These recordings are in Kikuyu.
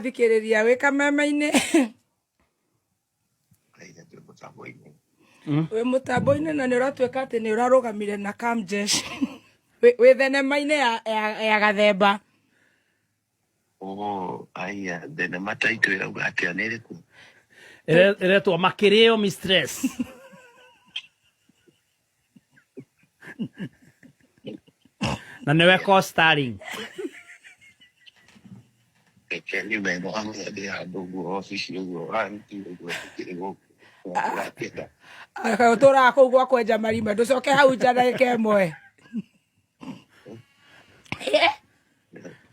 Thikĩrĩria wĩ kameme-inĩ. Raila twĩ mũtambo-inĩ. Wĩ mũtambo-inĩ na nĩ ũratuĩka atĩ nĩ ũrarũgamire na Kamjesh. Wĩ thenema-inĩ ya Gathemba. Oh, aya, thenema title ĩrauga atĩa nĩ ĩrĩkũ? Ĩretwo Makĩrĩo Mistress. Na nĩwe co-starring. Reke nyume ĩno hamwe ndĩ handũ ũguo obici ũguo wanti ũguo ndikĩrĩ gũkũ. Ndĩrakĩenda. Ũtũraga kũu gwa kwenja marima ndũcoke hau nja ndagĩka ĩmwe.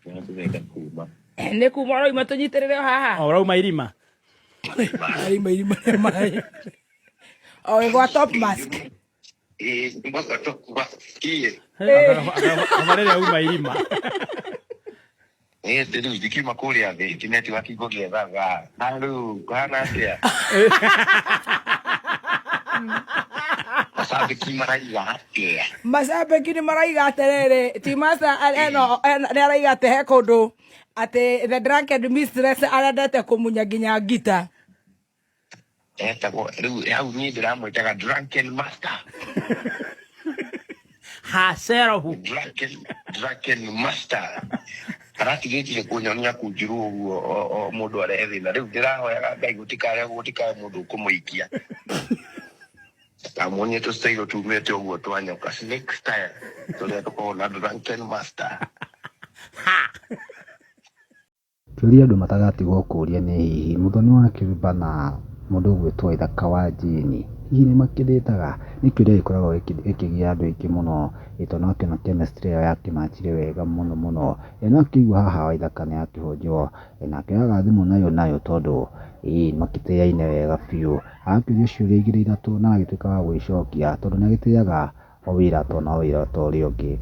Ndĩrenda kuma. Nĩ kuma ũrauma tũnyitĩrĩre o haha. O ũrauma irima. Marima irima rĩa maĩ. O wĩ gwa top mask. Ĩĩ, mwaka top mask. Ĩĩ. Aba rĩrĩa uma irima. Ĩĩ, rĩu ndikiuma kũrĩa thĩ, ti network ngũgĩethaga. Na rĩu kũhana atĩa? Macambĩki maraiga atĩa? Macambĩki nĩ maraiga atĩrĩrĩ, ti master eno nĩ araiga atĩ he kũndũ atĩ the drunken mistress arendete kũmunya nginya ngita. Etagwo rĩu hau niĩ ndĩramwĩtaga drunken master. Herself. Drunken master. Aratigĩtie kũnyonia kunjuru ũguo o mũndũ arehe thĩna. Rĩu ndĩrahoyaga Ngai gũtikare gũtikae mũndũ ũkũmũikia. Ndamuonie tũcitairũ tumĩte ũguo twa nyoka snake style tũrĩa tũkoragwo na drunken master. Kĩũria andũ matagatigwo kũria nĩ hihi Mũthoni wa Kĩrumba na mũndũ ũgwĩtwo Ithaka wa Jane hihi nĩ makĩndĩtaga? Nĩ kĩũria gĩkoragwo gĩkĩgia andũ aingĩ mũno tondũ nĩwakĩona chemistry ĩyo yakĩmachire wega mũno mũno. Na ũkĩigua haha Waithaka nĩ akĩhũnjwo na akĩoyaga thimũ nayo nayo tondũ ĩĩ nĩmakĩtĩaine wega biũ. Agakĩũrio ciũria igĩrĩ ithatũ na agagĩtuĩka wa gũgĩcokia tondũ nĩ agĩtĩaga o wĩra to no wĩra ta ũrĩa ũngĩ.